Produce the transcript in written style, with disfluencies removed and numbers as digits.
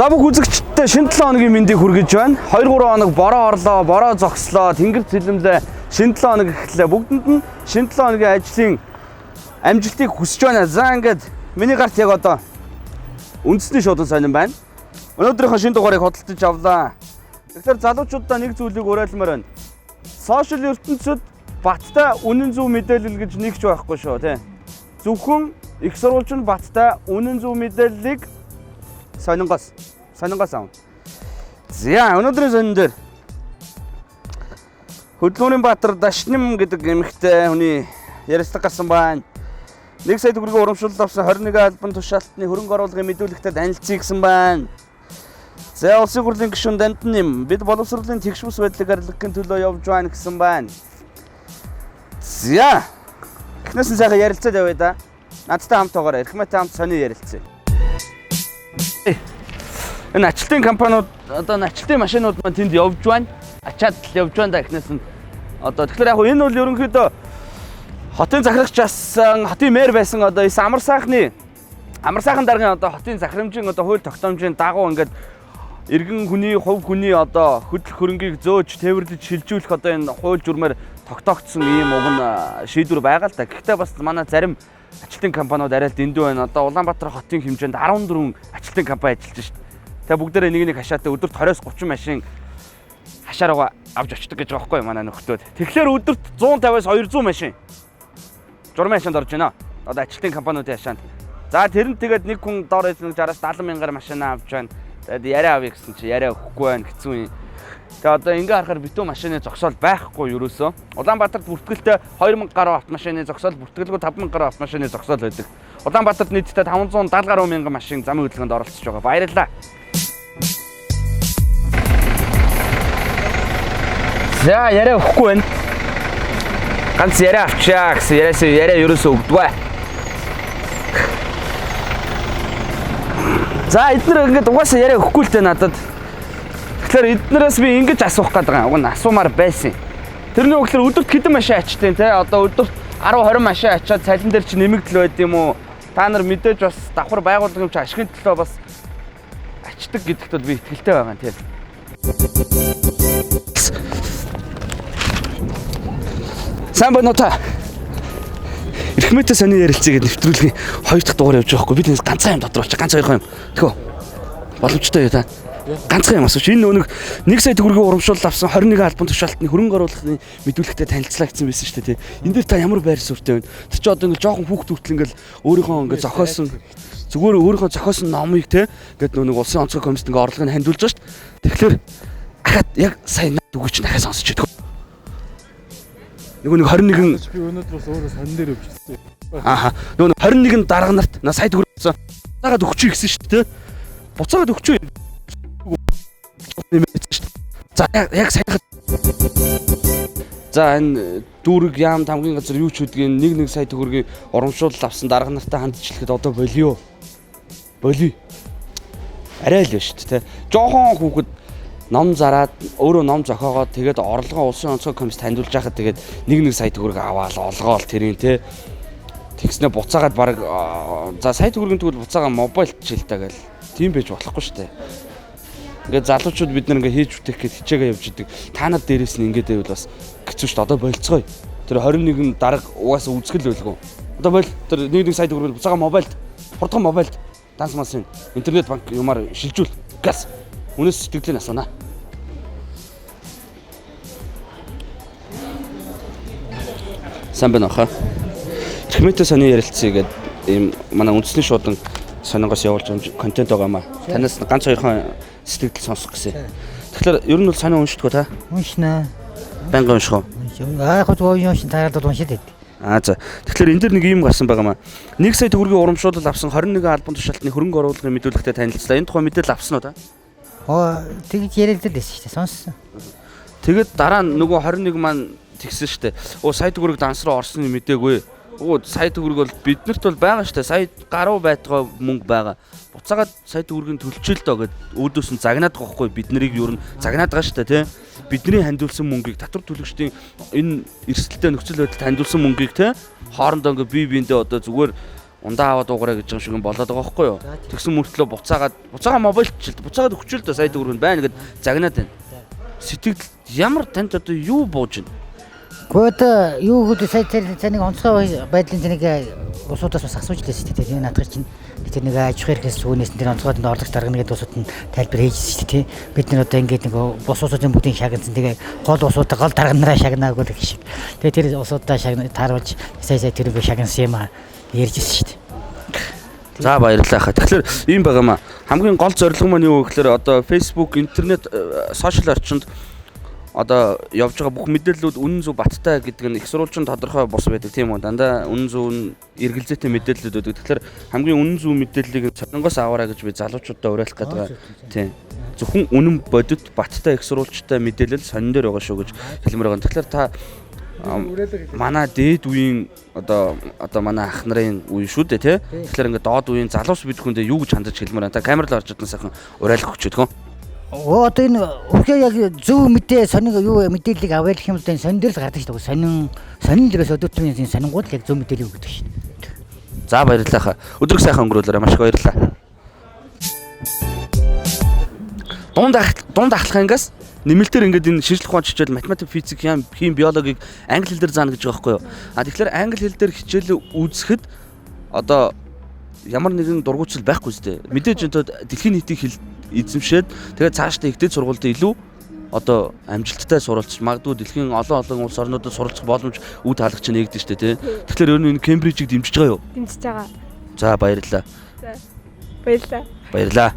За бүх үзэгчдэд шинэ 7 хоногийн мэндийг хүргэж байна. 2 3 хоног бороо орлоо, бороо зогслоо, тэнгэр цэлмлээ. Шинэ 7 хоног эхэллээ. Бүгдэнд нь шинэ 7 хоногийн ажлын амжилтыг хүсэж байна. За ингээд миний гарт яг одоо үндэсний шуудан сонин байна. Өнөөдрийнхөө шинэ дугаарыг худалдаж авлаа. Тэгэхээр залуучуудаа нэг зүйлийг уриалмаар байна. Сошиал ертөнцид баттай үнэн зөв мэдээлэл гэж нэг ч байхгүй шүү, тий. Зөвхөн их сурвалж нь баттай үнэн зөв мэдээллийг сонингоос авна. За өнөөдрийн сонин дээр Хөдөлмөрийн Баатар Дашним гэдэг эмэгтэй хүний ярилцлага гарсан байна. 1 сая төгрөгийн урамшуулал авсан 21 албан тушаалтны хөрөнгө оруулалтын мэдүүлэгтээ танилцъя гэсэн байна. За улсын хурлын гишүүн Дандан нэм бид боловсролын тэгш бус байдлыг арилгахын төлөө явж байна гэсэн байна. За эхнээс нь сайхан ярилцаад явъя да. Надтай хамт байгаарай. Эрхмээтэй хамт сони ярилцъя. Энэ ачлалтын компаниуд одоо энэ ачлалтын машинууд маань тэнд явж байна. Ачаад л явж байна да эхнээс нь. Одоо тэгэхээр яг энэ бол ерөнхийдөө хотын захирагч асан, хотын мэр байсан одоо эс амар сайхны амар сайхан даргын одоо хотын захирамжийн одоо хууль тогтоомжийн дагуу ингээд иргэн хүний, хувь хүний одоо хөдөл хөрөнгийг зөөж, тээвэрлэж, шилжүүлэх одоо энэ хууль журмаар тогтоогдсон ийм уг нь шийдвэр байгаа л да. Гэхдээ бас манай зарим ачлалтын компаниуд арай л дэндүү байна. Одоо Улаанбаатар хотын хэмжээнд 14 ачлалтын компани ажиллаж шít. Тэгээ бүгдээрээ нэг нэг хашаатай өдөрт 20-30 машин хашаараа авч очдөг гэж байгаа байхгүй юу манай нөхдөөд. Тэгэхээр өдөрт 150-аас 200 машин журмын хашаанд орж байна. Одоо ачлалтын компаниудын хашаанд. За тэр нь тэгээд нэг хүн дор эзэн 60-аас 70 мянгаар машин авч байна. Тэгээд яриа авъя гэсэн чи яриа өгөхгүй байна хэцүү юм. Тэгээ одоо ингээ харахаар битүү машины зогсоол байхгүй ерөөсөө. Улаанбаатарт бүртгэлтэй 2000 гаруй автомашины зогсоол, бүртгэлгүй 5000 гаруй автомашины зогсоол байдаг. Улаанбаатарт нийтдээ 570 гаруй мянган машин замын хөдөлгөөнд оролцож байгаа. Баярлалаа. За яриа өгөхгүй байна. Ганц яриа авчаа гэсэн яриас яриа ерөөсөө өгдөггүй. За эднэр ингээд угаасаа яриа өгөхгүй л дээ надад. Тэгэхээр эднэрээс би ингэж асуух гээд байгаа. Уг нь асуумаар байсан. Тэрний үгээр өдөрт хэдэн машин ачтیں те. Одоо өдөрт 10 20 машин ачаад цалин дээр чи нэмэгдэл байд юм уу? Та нар мэдээж бас давхар байгууллага юм чи ашигын төлөө бас ачдаг гэдэгт бол би итгэлтэй байгаа юм тийм. Сайн байна уу та? Эрхмээтэй сони ярилцъя гэдэг нэвтрүүлгийн хоёр дахь дугаар явж байгаа хгүй. Би танаас ганцхан юм дотор болчих. Ганц хоёрхан юм. Тэхөө. Боломжтой юу та? Ганцхан юм асууч. Энэ нөө нэг сая төгрөгийн урамшуулал авсан 21 албан тушаалтны хөрөнгө оруулалтын мэдүүлэгтээ танилцлаа гэсэн байсан шүү дээ тий. Энэ дээр та ямар байр суурьтай байна? Тэр чи одоо ингээл жоохон хүүхд хүртэл ингээл өөрийнхөө ингээд зохиосон зүгээр өөрийнхөө зохиосон номыг те ингээд нөө нэг улсын онцгой комиссд ингээд орлогыг хандуулж байгаа шүү дээ. Тэгэхээр ахаад яг сая над үгүй чинь дахиад сонсч идэх. Нөгөө нэг 21 Би өнөөдөр бас өөрөө сонин дээр өвчсөн. Ааха. Нөгөө нэг 21 дарга нарт на сая төгрөг буцаагаад өгчүй гэсэн шүү дээ. Буцаагаад өгчүй. Нэмээсэн шүү дээ. За яг саяхан. За энэ дүүрэг яам тамгийн газар юу ч үдгийг нэг нэг сая төгрөгийн урамшуулал авсан дарга нартай хандж хэлэхэд одоо болио. Болио. Арай л байна шүү дээ. Жохон хүүхэд ном зараад өөрөө ном зохиогоод тэгээд орлогоо улсын онцгой комисс хандуулж байхад тэгээд нэг нэг сая төгрөг аваал олгоол тэрийн те тэгснэ буцаагаад баг за сая төгрөгийн тэгвэл буцаага мобайлд чил та гэл тийм байж болохгүй шүү дээ. Ингээд залуучууд бид нар ингээд хийж бүтээх гэж хичээгээ явж идэг. Та нар дээрээс нь ингээд байвал бас хэцүү шүү дээ. Одоо болцгоё. Тэр 21 дарга угаасаа үзгэл байлгүй. Одоо бол тэр нэг нэг сая төгрөг буцаага мобайлд хурдхан мобайлд данс масын интернет банк юмар шилжүүл. Газ. Үнээс сэтгэлийг асууна. Сайн байна уу хаа? Эрхмээтэй сони ярилцъя гэдэг ийм манай үндэсний шуудан сонингоос явуулж байгаа контент байгаа маа. Танаас ганц хоёрхан сэтгэл сонсох гэсэн. Тэгэхээр ер нь бол сони уншдаггүй та? Уншна. Байнга унших уу? Аа яг гоо уншин таарад бол уншаад байд. Аа за. Тэгэхээр энэ дэр нэг юм гарсан байгаа маа. 1 сая төгрөгийн урамшуулал авсан 21 албан тушаалтны хөрөнгө оруулалтын мэдүүлэгтээ танилцлаа. Энэ тухай мэдээлэл авсан уу та? Оо тэгж ярилцал байсан шүү дээ. Сонссон. Тэгээд дараа нь нөгөө 21 маань тэгсэн шүү дээ. Оо сая төгрөг данс руу орсныг мдээгүй. Оо сая төгрөг бол биднэрт бол байгаа шүү дээ. Сая гаруй байтгаа мөнгө байгаа. Буцаагаад сая төгрөгийн төлчөө л доо гэд өөдөөс нь загнаад байгаа хгүй бид нарыг ер нь загнаад байгаа шүү дээ тий. Бидний хандуулсан мөнгийг татвар төлөгчдийн энэ эрсдэлтэй нөхцөл байдалд хандуулсан мөнгийг тий хоорондоо ингээ бие биендээ одоо зүгээр Ундаа аваад уугаарай гэж байгаа шиг юм болоод байгаа байхгүй юу? Тэгсэн мөртлөө буцаагаад буцаага мобайлчилд буцаагаад өгчөл дөө сая төгрөг нь байна гэд загнаад байна. Сэтгэл ямар танд одоо юу бууж байна? Гэхдээ одоо юу гэдэг сая тэр нэг онцгой байдлын тэр нэг улсуудаас бас асууж лээсэн шүү дээ. Энэ наадах чинь тэр нэг аж ахуйн эрхээс үүнээс тэр онцгойд нь орлогч даргана гэдэг улсууд нь тайлбар хийжсэн шүү дээ. Бид нар одоо ингээд нэг бус улсуудын бүгдийг шагнасан. Тэгээ гол улсуудаа гол дарга нараа шагнаагүй гэх шиг. Тэгээ тэр улсуудаа шагна тааруулж сая сая тэрийг шагнасан юм а ярьжсэн шүү дээ. За баярлалаа хаа. Тэгэхээр ийм байгаамаа. Хамгийн гол зорилго маань юу вэ гэхээр одоо Facebook, интернет, сошиал орчинд одоо явж байгаа бүх мэдээллүүд үнэн зөв баттай гэдэг нь их сурвалжин тодорхой бус байдаг тийм үү? Дандаа үнэн зөв нь эргэлзээтэй мэдээллүүд байдаг. Тэгэхээр хамгийн үнэн зөв мэдээллийг сонингоос аваарай гэж би залуучуудаа уриалах гэдэг байгаа. Тийм. Зөвхөн үнэн бодит баттай их сурвалжтай мэдээлэл сонин дээр байгаа шүү гэж хэлмээр байгаа. Тэгэхээр та манай дээд үеийн одоо манай ах нарын үе шүү дээ тий. Тэгэхээр ингээд доод үеийн залуус бид хүндээ юу гэж хандаж хэлмээр байна. Та камер л орж чадсан сайхан уриалах өгч өгөө. Оо одоо энэ үнэхээр яг зөв мэдээ сонин юу мэдээллийг авах юм бол энэ сонин дээр л гардаг шүү дээ. Сонин сонин дээрээс өдөр тутмын сонингууд л яг зөв мэдээлэл өгдөг шүү дээ. За баярлалаа хаа. Өдрөг сайхан өнгөрөөлөөрэй. Маш их баярлалаа. Дунд ахлах ангиас нэмэлтээр ингээд энэ шинжлэх ухаан хичээл математик, физик, хим, биологийг англи хэл дээр заана гэж байгаа байхгүй юу? А тэгэхээр англи хэл дээр хичээлээ үзэхэд одоо ямар нэгэн дургуутсал байхгүй зү. Мэдээж энэ дэлхийн нийтийн хэл эзэмшээд тэгээд цаашдаа их дээд сургуульд илүү одоо амжилттай суралцж магадгүй дэлхийн олон олон улс орнуудад суралцах боломж үе таалах чинь нэгдэн штэ тий. Тэгэхээр ер нь энэ Кембрижийг дэмжиж байгаа юу? Дэмжиж байгаа. За баярлалаа. За. Баярлалаа. Баярлалаа.